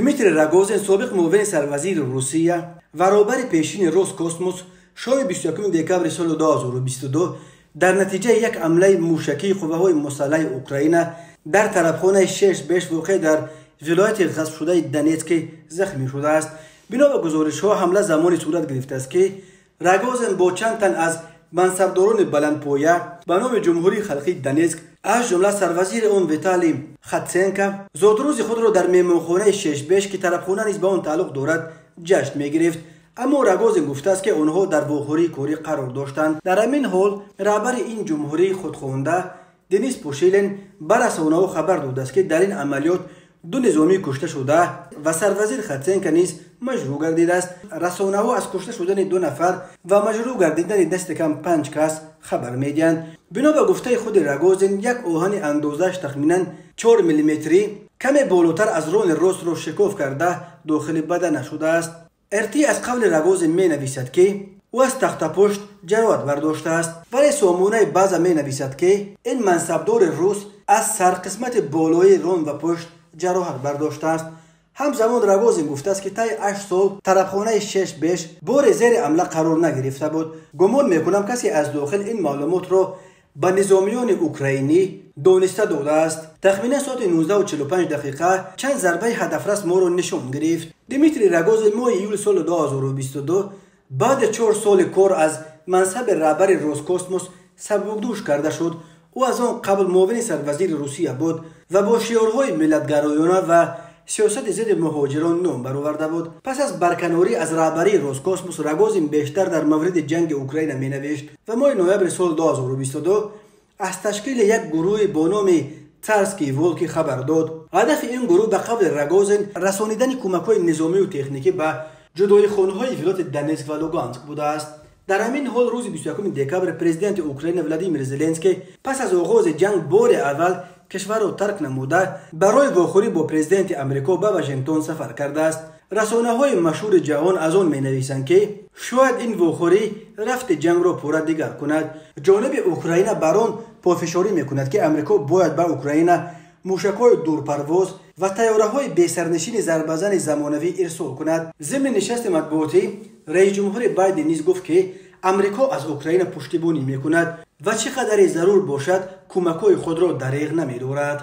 Дмитрий Рогозин, собиқ муовини сарвазири Русия ва роҳбари пешини Роскосмос, шоми 21 декабри соли 2022 дар натиҷаи як ҳамлаи мушакии қувваҳои мусаллаҳи Украина дар тарабхонаи Шеш Беш, воқеъ дар вилояти ғасбшудаи Донетски, захмӣ шудааст. Бино ба гузоришҳо, ҳамла замоне сурат гирифтааст, ки Рогозин бо чанд тан аз мансабдорони баландпоя ба номи Ҷумҳурии Халқии Донетск, аз ҷумла сарвазири он Виталий Хатсенко, зодрӯзи худро дар меҳмонхонаи Шешбеш, ки тарабхона низ ба он тааллуқ дорад, ҷашн мегирифт. Аммо Рогозин гуфтааст, ки онҳо дар вохӯрии корӣ қарор доштанд. Дар ҳамин ҳол раҳбари ин ҷумҳурии худхонда Денис Пушилин ба расонаҳо хабар додааст, ки дар ин амалиёт ду низомӣ кушта шуда ва сарвазир Хатсенко низ маҷрӯҳ гардидааст. Расонаҳо аз кушта шудани ду нафар ва маҷрӯҳ гардидани дасти кам панҷ кас хабар медиҳанд. Бино ба гуфтаи худи Рогозин, як оҳани андозааш тахминан 4 миллиметрӣ каме болотар аз рони ростро шикоф карда дохили бадана шудааст. РТ аз қавли Рогозин менависад, ки ӯ аз тахтапушт ҷароҳат бардоштааст, вале сомонаи База менависад, ки ин мансабдори рус аз сарқисмати болоии рон ва пушт ҷароҳат бардоштааст. Ҳамзамон Рогозин гуфтааст, ки таи 8 сол тарабхонаи Шеш Беш боре зери ҳамла қарор нагирифта буд. Гумон мекунам, касе аз дохил ин маълумотро ба низомиёни украинӣ дониста додааст. Тахминан соати 19:45 дақиқа чанд зарбаи ҳадафрас моро нишон гирифт. Дмитрий Рогозин моҳи июли соли 2022 баъди 4 соли кор аз мансаби раҳбари Роскосмос сабукдӯш карда шуд. Ӯ аз он қабл муовини сарвазири Русия буд ва бо шиорҳои миллатгароёна ва сиёсати зидди муҳоҷирон ном бароварда буд. Пас аз барканорӣ аз раҳбарии Роскосмос, Рогозин бештар дар мавриди ҷанги Украина менавишт ва моҳи ноябри соли 2022 аз ташкили як гурӯҳи бо номи «Царские волки» хабар дод. Ҳадафи ин гурӯҳ, ба қавли Рогозин, расонидани кӯмакҳои низомию техникӣ ба ҷудоихонҳои вилояти Донетск ва Луганск будааст. Дар ҳамин ҳол рӯзи 21 декабр президенти Украина Владимир Зеленский пас аз оғози ҷанг бори аввал кишварро тарк намуда, барои вохӯрӣ бо президенти Амрико ба Вашингтон сафар кардааст. Расонаҳои машҳури ҷаҳон аз он менависанд, ки шояд ин вохӯрӣ рафти ҷангро пурра дигар кунад. Ҷониби Украина бар он пофишорӣ мекунад, ки Амрико бояд ба Украина мушакҳои дурпарвоз ва тайёраҳои бесарнишини зарбазани замонавӣ ирсол кунад. Зимни нишасти матбуотӣ раисҷумҳури Байден низ гуфт, ки Амрико аз Украина пуштибонӣ мекунад ва чӣ қадаре зарур бошад, кӯмакҳои худро дареғ намедорад.